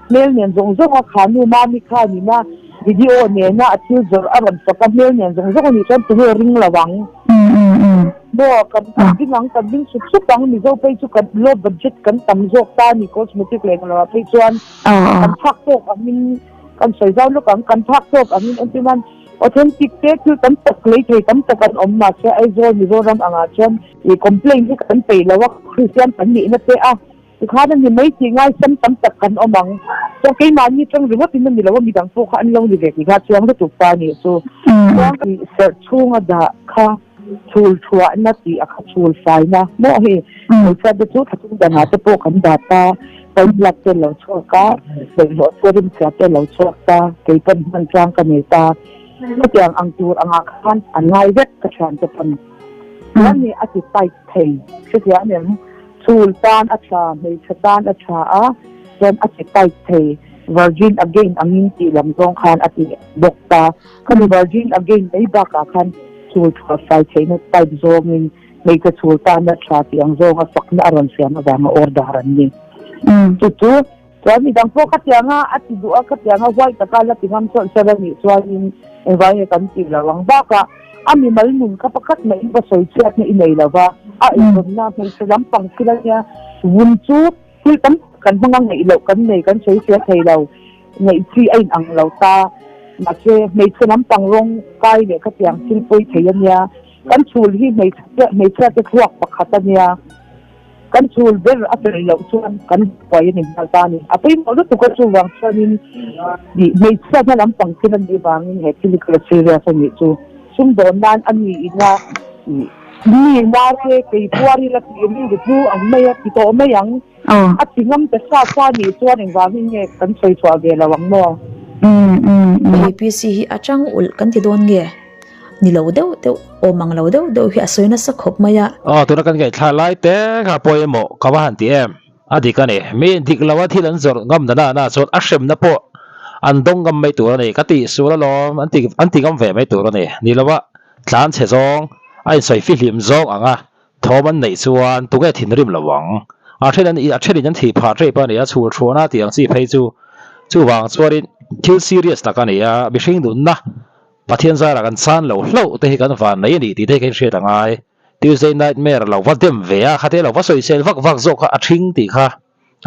hmel nen zawng zawng a kha nu mami khanin a video nena a thil zawrh a rawn fak a hmel nen zawng zawng a nih chuan tunge ring lo ang. Maw kan kan ding ang kan ding sup sup ang Mizo phei chu kan low budget kan tam zawk ta a ni cosmetic leh englo ah phei chuan kan phak tawk angin kan sawi zau lawk ang kan phak tawk angin entir nan authentic te thil tam tak lei thei tam tak an awm mahse Aizawl Mizoram angah chuan ih complaint hi kan peih lo a Kristian kan nihna te a Tikhan a ni mai tih ngaisam tam tak kan awm ang. Chuan keimahni atang ringawt in a ni lo a, midang pawh kha an lo ni ve tih kha chuang lutuk ta a nih chu. Chuan tih serh chhunga dah kha chhul thuahna tih a kha chhul faina maw hei hmeichhia te chu thlathum danah te pawh kan dah ta, paihlat te lo chhuak a, bawlhhlawh te rimchhia te lo chhuak ta, kei pawn hman tlang ka nei ta. Khatiang ang tur angah khan an ngai vek ka thiante pawn. Chuan nih a ti tight thei hrethiam em? Chhul tan a tha, hmeichhe tan a tha a, chuan a ti tight thei. Virgin again angin tih lam zawng khan a ti bawk ta. Khami virgin again mai bakah khan chhul tha fai theihna type zawngin hmeichhe chhul tan a tha tih ang zawnga fakna a rawn siam avanga order an ni. Chu chu Chuan midang pawh khatianga a ti duh a, khatianga huai taka la ti ngam chawlh chawlh a nih chuanin engvai nge kan tih lo ang. Bakah a mimal nun kha pakhat mah in va sawi chhiatna i nei lo va, a eizawnna hmeichhe lampang thil a nia, vun chu thil tam tak kan hmang a, ngaih loh kan nei, kan sawi fiah thei lo, ngaih chi a inang lo ta. Mahse hmeichhe lampang rawng kai leh khatiang thil pawi thei a nia, kan chhul hi hmeichhia te thluak pakhat a nia. Kan chhul ber a fel loh chuan kan buai a ni nghal ta a ni. A pawimawh lutuk a chuvang chuanin ih hmeichhiatna lampang thil a nih vangin he thil hi ka la serious a nih chu. Sumdawn nan a ni ina ih mi narte kei puar ila tih rilru pu ang mai a ti tawh mai ang. A ti ngam ta sa sa a nih chuan engvangin nge kan sawi chhuah ve lo ang maw? APC hi a chang ulh kan ti dawn nge? ni lo deuh deuh, awm ang lo deuh deuh hi a sawi nasa khawp mai a. Aw, tuna kan ngaihthla lai te kha pawimawh ka va han ti em? A dik a ni. Mi dik lo a thil an zawrh ngam na na chuan a hremna pawh an dawng ngam mai tur a ni. Ka tih sual alawm an ti an ti ngam ve mai tur a ni. Ni lo a tlan chhe zawng, a insawi fihlim zawng ang a thawm an neih chuan tunge thinrim lo ang. A then an a thenin an thih phah tep a ni a, chhul thuana tih ang chi phei chu chuvang chuanin thil serious tak a ni a, mihring nunna Pathian zarah kan chan lo hlauh te hi kan van nei a ni tih te hi ka inhriat a ngai. Tuesday Nightmare lo va dem ve a, khate lo va sawisel vak vak zawk kha a ṭhing tih kha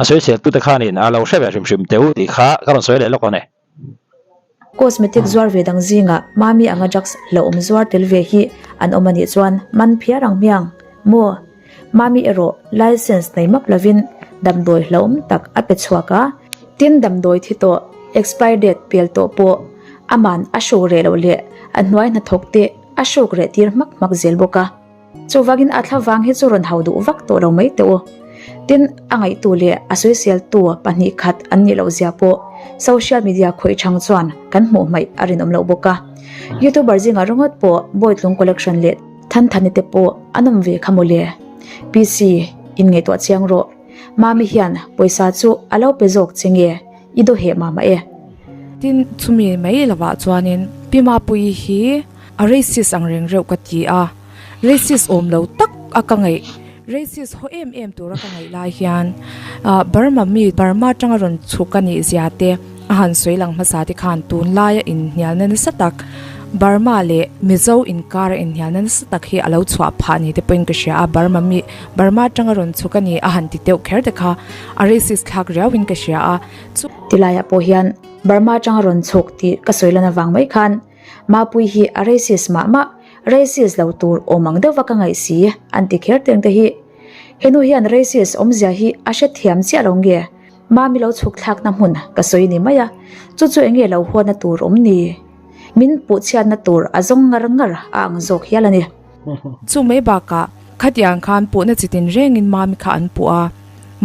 a sawisel tute khanin a lo hre ve hrim hrim teu tih kha ka rawn sawi leh lawk a ni. Cosmetic zuar ve dang zingah Mami anga drugs hlauhawm zuar tel ve hi an awm a nih chuan man phiar ang hmiang maw? Mami erawh license nei map lovin damdawi hlauhawm tak a pe chhuak a, tin damdawi thi tawh expire date pel tawh pawh aman a hruk reh loh leh a hnuai hnathawk te a hruk reh tir hmak hmak zel bawk a. Chuvangin a thlavang hi chu rawn hau duh vak tawh lo mai teh u. Tin, a ngaihtu leh a sawiseltu pahnih khat an nih loh zia pawh social media khawih chang chuan kan hmuh hmaih a rinawm loh bawk a. Youtuber zingah ringawt pawh Bawitlung collection leh Thanthani te pawh an awm ve kha mawle. PC, in ngaihtuah chiang rawh. Mami hian pawisa chu a lo pe zawk che nge i daw heh mah mah e. Tin, chumi mai lovah chuanin Pi Mapuii hi a racist ang reng reuh ka ti a, racist awm lo tak a ka ngaih, racist haw em em tura ka ngaih lai hian Burma mi Burma atanga rawn chhuk a nih zia te a han sawi lang hmasa te khan tunlaia inhnialna nasa tak Burma leh Mizo inkara inhnialna nasa tak hi a lo chhuah phah ni te pawhin ka hria a, Burma mi Burma atanga rawn chhuk a ni a han ti deuh kher te kha a racist thlak riauin ka hria a, chu. Tilaiah pawh hian Burma atanga rawn chhuk tih ka sawi lan avang mai khan Mapui hi a racist mah mah, racist lo tur awm ang deuh va ka ngaih si an ti kher teng te hi. Henu hian racist awmzia hi a hrethiam chiah lo nge? Mami lo chhuk thlakna hmun ka sawi ni mai a, chu chu enge lo huatna tur awm ni? Min puhchhiatna tur a zawng ngar ngar a ang zawk hial a ni. Chu mai bakah khatiang khan puhna chitin rengin Mami kha an puh a,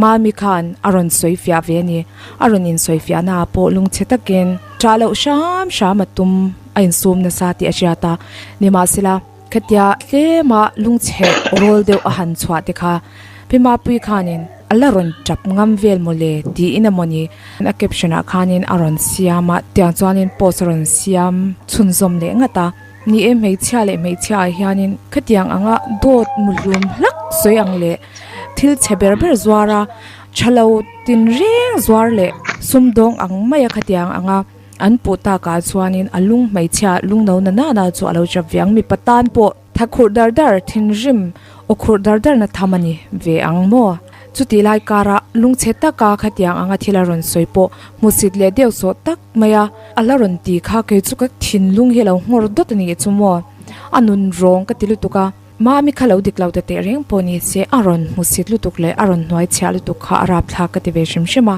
Mami khan a rawn sawi fiah ve a ni. A rawn insawi fiahna ah pawh lungchhe takin ṭah loh hram hram a tum a insum nasa tih a hriat a. Nimahsela, khatia tlema lungchhe rawl deuh a han chhuah te kha Pi Mapui khanin a la rawn ṭap ngam vel mawle tiin a mawni a caption ah khanin a rawn siam a, tiang chuanin post a rawn siam chhunzawm leh ngat a. Ni e, hmeichhia leh hmeichhia ah hianin khatiang anga dawt muhlum hlak sawi ang leh thil chhe ber ber zuar a, tha lo tin reng zuar leh sumdawng ang mai a khatiang anga an puh takah chuanin a lung hmeichhia lung no na nana chu a lo chap ve ang. Mipa tan pawh tha khurh dar dar thinrim aw khurh dar dar na tham a ni ve ang maw? Chutih lai kara lungchhe taka khatiang anga thil a rawn sawi pawh hmusit leh deuh sawh tak mai a, a la rawn ti kha kei chu ka thinlung hi a lo nghawr dawt a nih chu maw? A nun rawng ka ti lutuk a, Mami kha lo dik lo ta teh reng pawh ni se a rawn hmusit lutuk leh a rawn hnuai chhiah lutuk kha a rapthlak ka ti ve hrim hrim a.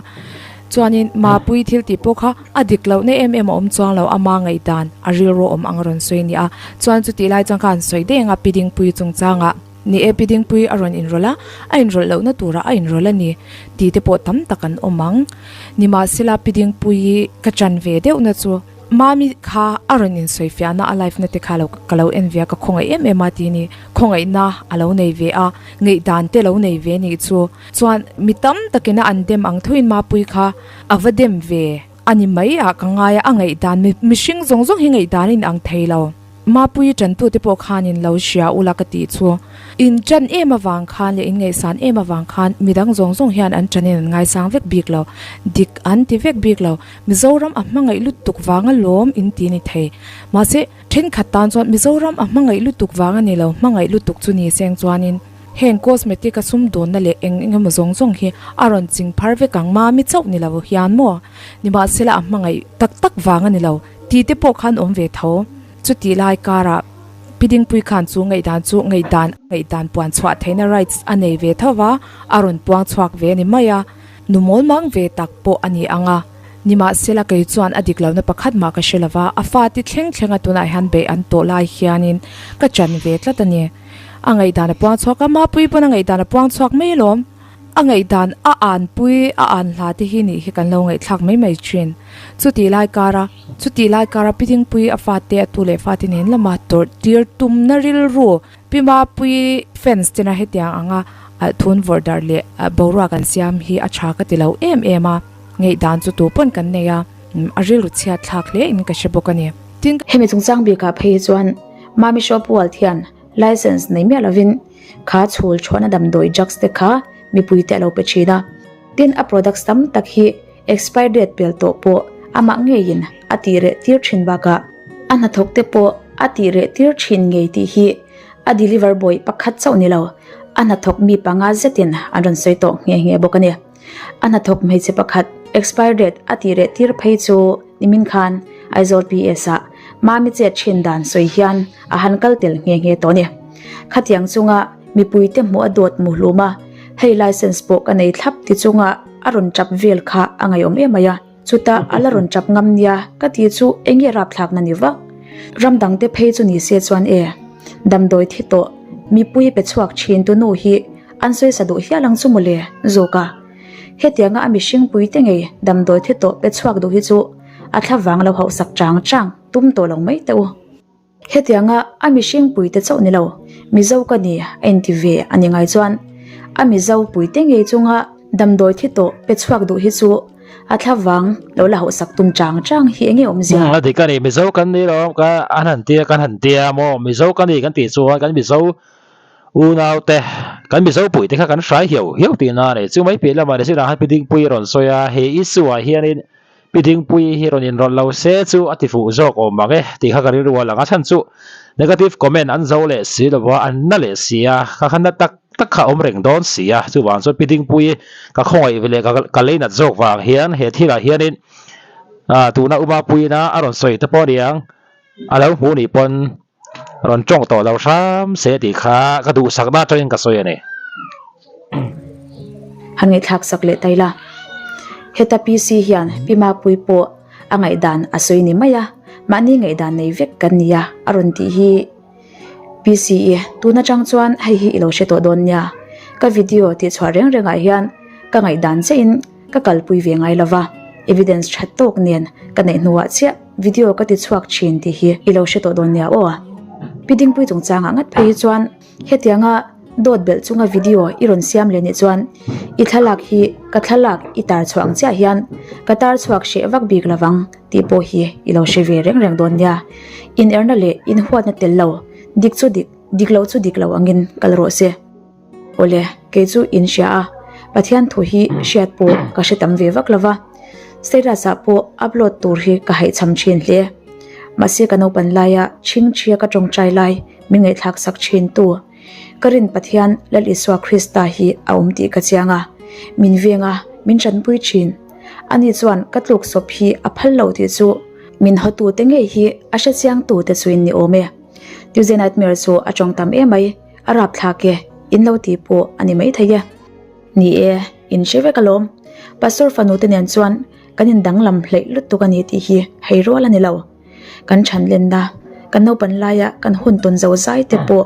Chuanin Mapui thil tih pawh kha a dik lohna em em a awm chuang lo, ama ngaihdan a rilru awm ang a rawn sawi a ni a. Chuan chutih lai chuan ka han sawi daih ang a, Pi Dingpui chungchangah. Ni e, Pi Dingpui a rawn inrawlh a, a inrawlh lohna turah a inrawlh a ni tih te pawh tam tak an awm ang. Nimahsela Pi Dingpui ka chan ve deuhna chu Mami kha a rawn insawifiahna a live na te kha lo ka lo en ve a, ka khawngaih em em a ti ni. Khawngaihna a lo nei ve a, ngaihdan te lo nei ve nih chu. Chuan mi tam takin a an dem ang thoin Mapui kha a va dem ve a ni mai ah ka ngai a, a ngaihdan mihring zawng zawng hi ngaihdan a inang thei lo. Mapui tantute pawh khanin lo hria ula ka tih chu. In tan em avang khan leh in ngaihsan em avang khan midang zawng zawng hian an tanin an ngaisang vek bik lo. Dik an ti vek bik lo. Mizoram a hmangaih lutuk vang alawm in ti ni thei. Mahse, thenkhat tan chuan Mizoram a hmangaih lutuk vang a ni lo, hmangaih lutuk chu ni seng chuanin heng cosmetic a sumdawnna leh eng eng emaw zawng zawng hi a rawn ching phar vek ang mami chauh ni lo hian maw? Nimahsela a hmangaih tak tak vang a ni lo. Tih te pawh khan awm ve tho. Chutih lai karah Pi Dingpui khan chu ngaihdan chu ngaihdan ngaihdan puan chhuah theihna rights a nei ve tho va, a rawn puang chhuak ve a ni mai a. Nu mawl mang ve tak pawh a ni ang a. Nimahsela kei chuan a dik lohna pakhat mah ka hre lo va, a fate thleng thleng a tunah hian beih an tawh lai hianin ka chan ve tlat a ni. A ngaihdan a puang chhuak a, Mapui pawn a ngaihdan a puang chhuak mai alawm. A ngaihdan a anpui a an hla te hi nih hi kan lo ngaihthlak mai mai thin. Chutih lai kara chutih lai kara Pi Dingpui a fate a tu leh fate nen lama tawrh tir tumna rilru Pi Mapuii fans tena hetiang anga thun vawrh darh leh boruak an siam hi a tha ka ti lo em em a, ngaihdan chu tu pawn kan nei a, a rilru chhiat thlak hle in ka hre bawk a ni. Tin. Hemi chungchang bikah phei hi chuan Mami Shop World hian License nei miah lovin kha chhul chhuahna damdawi drugs te kha mipui te a lo pe thin a. Tin, a products tam tak hi expire date pel tawh pawh amah ngeiin a tih reh tir thin bakah a hnathawk te pawh a tih reh tir thin ngei tih hi a deliver boy pakhat chauh ni lo, a hnathawk mi panga zetin an rawn sawi tawh nghe nghe bawk a ni. A hnathawk hmeichhe pakhat expire date a tih reh tir phei chu nimin khan Aizawl PS ah Mami chet thin dan sawi hian a han kal tel nghe nghe tawh a ni. Khatiang chunga mipuite hmuh a dawt mu hlum a, hei license pawh ka nei thlap ti chunga a rawn tap vel kha a ngaihawm em mai a, chutah a la rawn tap ngam nia ka ti chu eng nge rapthlakna ni vak? Ram dangte phei chu ni se chuan e, damdawi thi tawh mipui pe chhuak thin tu nu hi an sawisa duh hial ang chu mawle zawk a. Hetianga a mihring puite ngei damdawi thi tawh pe chhuak duh hi chu a thla vang lo hauhsak chang chang tum tawh lo mai teh u. Hetianga a mihring puite chauh ni lo, Mizo ka ni a inti ve a ni ngai chuan a Mizo puite ngei chunga damdawi thi tawh pe chhuak duh hi chu a thla vang lo la hauhsak tum chang chang hi enge awmzia? A dik a ni, Mizo kan ni lo, ka an han tia kan han tia maw, Mizo ka ni kan tih chuan kan Mizo Unau te, kan Mizo pui te kha kan hrai hiau hiau tih na a ni. Chu mai piah lamah ni zirah khan Pi Dingpuii a rawn sawi a, he issue ah hianin Pi Dingpuii hi rawn inrawlh lo se chu a ti fuh zawk awm ang e tih kha ka rilru a lang a. Chhan chu negative comment an zo leh si lo va, an na leh si a, kha kha na tak tak kha a awm reng dawn si a. Chuvang chuan Pi Dingpuii ka khawngaih ve leh ka lei nat zawk vang hian he thilah hianin tuna Umapuiina a rawn sawi te pawh a ni ang, a lo hmuh nih pawn Rawn tawng tawh lo hram se tih kha ka duhsakna atangin ka sawi a ni. Han ngaihthlak sak leh ta ila. Heta PC hian Pi Mapui pawh a ngaihdan a sawi ni mai a, mahni ngaihdan nei vek kan ni a, a rawn tih hi PC i tun atang chuan hei hi i lo hre tawh dawn nia. Ka video tihchhuah reng rengah hian ka ngaihdan chiahin ka kalpui ve ngai lova, evidence tha tawk nen ka neih hnuah chiah video ka ti chhuak thin tih hi i lo hre tawh dawn nia aw. Pi Dingpui chungchangah ngat phei hi chuan hetianga dawt belh chunga video i rawn siam leh nih chuan i thlalak hi ka thlalak i tar chhuah ang chiah hian ka tar chhuak hreh vak bik lovang tih pawh hi i lo hre ve reng reng dawn nia. Inerna leh inhuatna tel lo, dik chu dik, dik lo chu dik lo angin kal rawh se. Awle, kei chu in hria a, Pathian thu hi hriat pawh ka hre tam ve vak lova, status ah pawh upload tur hi ka haihchham thin hle. Mahse ka naupan laia chhingchhia ka tawngtai lai min ngaihthlak sak thin tu, ka rin Pathian Lal Isua Krista hi a awm tih ka chiang a, min veng a, min tanpui thin. Ani chuan ka tluk sawp hi a phal lo tih chu min hawtu te ngei hi a hrechiang tu te chu in ni awm e. Tuesday Nightmare chu a tawng tam emai. A rapthlak e, in lo tih pawh a ni maithei e. Ni e, in hre vek alawm. Pastor fanu te nen chuan kan in danglam hleih lutuk a ni tih hi hei rual a ni lo. Kan chhan lenna, kan naupan laia kan hun tawn zo zai te pawh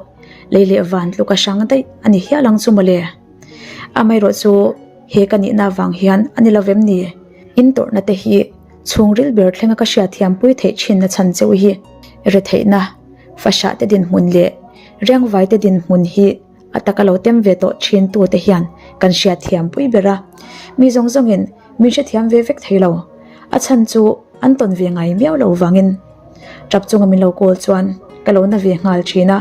lei leh van tluk a hrang daih a ni hial ang chu mawle. Amaherawh chu he ka nihna avang hian a ni lovem ni? In tawrhna te hi chhungril ber thlenga ka hriatthiampui theih thinna chhan cheu hi retheihna, fahrah te dinhmun leh Riangvai te dinhmun hi a taka lo tem ve tawh thin tu te hian kan hriat thiam pui ber a, mi zawng zawngin min hrethiam ve vek thei lo, a chhan chu an tawn ve ngai miau lo vangin tap chunga min lo call chuan ka lo na ve nghal thin a,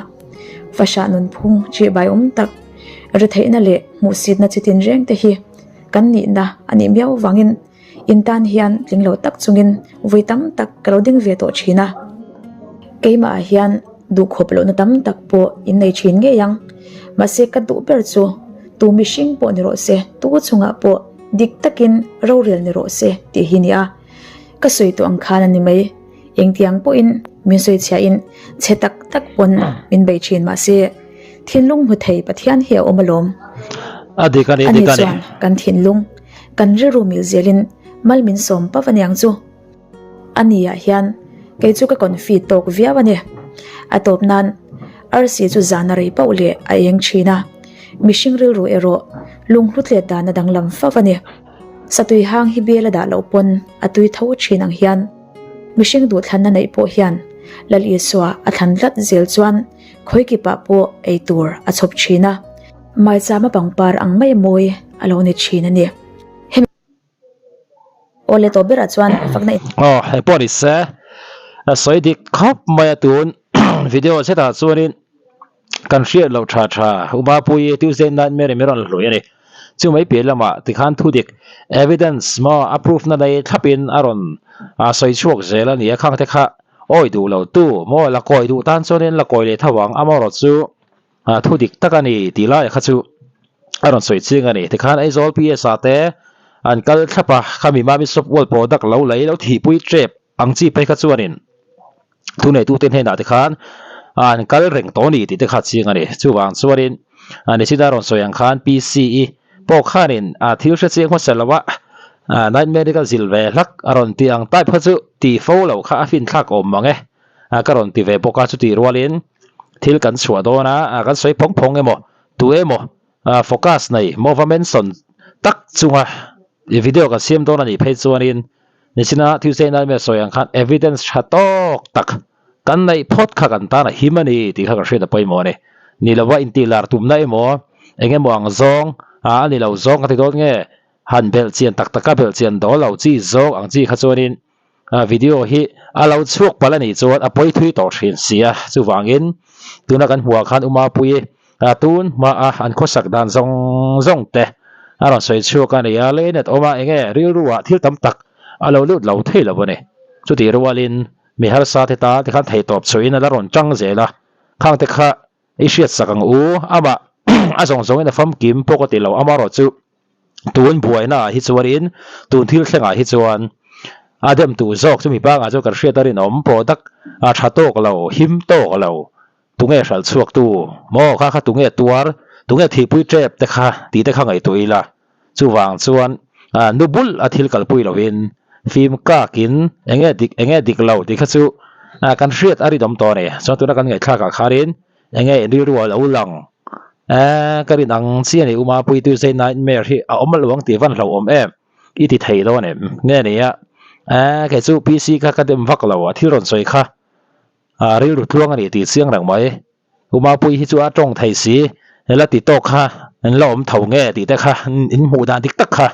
fahrah nunphung chihbai awm tak retheihna leh hmuhsitna chi tinreng te hi kan nihna a nih miau vangin. In tan hian tling lo tak chungin vui tam tak ka lo ding ve tawh thin a. Keimah ah hian duhkhawp lohna tam tak pawh in nei thin ngei ang. Mahse ka duh ber chu tu mihring pawh ni rawh se, tu chungah pawh dik takin rorel ni rawh se tih hi nia. Ka sawi tawh ang khan a ni mai. Engtiang pawhin min sawi chhiahin chhe tak tak pawn min bei thin mahse thinlung hmu thei Pathian hi a awm alawm. A dik a ni, A ni dik a ni. chuan kan thinlung, kan rilru mil zelin mal min sawm pav aniang chu. A ni ah hian kei chu ka confi tawk viau a ni. A tawp nan arsi chu zan a rei pauh leh a eng thin a, mihring rilru erawh. Lunghlu tlet dan a danglam fo a ni. Satui hang hi bel a dah loh pawn a tui tho thin ang hian mihring duhthlanna neih pawh hian Lal Isua a thlan tlat zel chuan khawikipah pawh ei tur a chhawp thin a, maichama pangpar ang mai mawi a lo ni thin a ni. Hemi Awle tawh berah chuan fakna in. Aw hei pawh ni se a sawi dik khawp mai a tun video zetah chuanin kan hriat loh tha tha Umapuii Tuesday Nightmare in min rawn hlui a ni. Chu mai piah lamah tikhan thu dik evidence maw a proof na nei thlapin a rawn sawi chhuak zel a ni a khang te kha awi duh lo tu maw la kawi duh tan chuanin la kawi leh tho ang amaherawh chu thu dik tak a ni tih lai kha chu a rawn sawi chiang a ni. Tikhan Aizawl PS ah te an kal thlap a khami Mami Shop World product lo lei lo thihpui tep ang chi phei kha chuanin thuneitute hnenah te khan an kal reng tawh a ni tih te kha a chiang a ni. Chuvang chuanin Nichina rawn sawi ang khan PCE pawh khanin thil hre chiang hmasa lo a Nightmare ka zil ve hlak a rawn tih ang type kha chu tih fo lo kha a finthlak awm mang e ka rawn ti ve bawk a. Chutih rualin thil kan chhuah dawn a kan sawi phawng phawng emaw tu emaw focus nei maw va mention tak chunga video kan siam dawn a nih phei chuanin Nichina Tuesday Nightmare sawi ang khan evidence tha tawk tak kan neih phawt kha kan tan a him a ni tih kha kan hriat a pawimawh a ni. Ni lova intih lar tumna emaw eng emaw ang zawng a ni lo zawng ka ti dawn nge han belh chian tak taka belh chian dawl lo chi zawng ang chi kha chuanin video hi a lo chhuak palh a nih chuan a pawi thui tawh thin si a. Chuvangin tuna kan hmuh ah khan Umapuii tun hmaa an khawsak dan zawng zawng te a rawn sawi chhuak a ni a, leinet awma eng nge rilru ah thil tam tak a lo lut lo thei lo a ni. Chutih rualin mi harsa te tan tikhan theihtawp chhuahin a la rawn tang zel a, khang te kha i hriat sak ang u, amah a zawng zawngin a famkim pawh ka ti lo, amaherawhchu tun buaina ah hi chuanin tun thil thlengah hi chuan a dem tu zawk chu mi pangah chuan kan hriat a rinawm product a tha tawk lo, him tawk lo. Tunge hralh chhuak tu maw kha kha tunge tuar, tunge thihpui tep te kha tih te kha ngaihtuah ila. Chuvang chuan nu bul a thil kalpui lovin fim kakin enge dik enge dik lo tih kha chu kan hriat a rinawm tawh a ni. Chuan tuna kan ngaihthlak ah khanin enge in rilru a lo lang ka rin ang chi a ni Umapui Tuesday Nightmare hi a awm lo ang tih van hlauhawm em i ti thei dawn em nge nia kei chu PC kha ka dem vak lo a thil rawn sawi kha. A rilru tluang a ni tih chiang reng mai. Umapui hi chu a tawng thei si, la ti tawk kha in la awm tho nge tih te kha in hmuh dan dik tak kha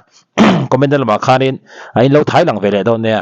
comment na lamah khanin a in lo thai lang ve leh dawn nia.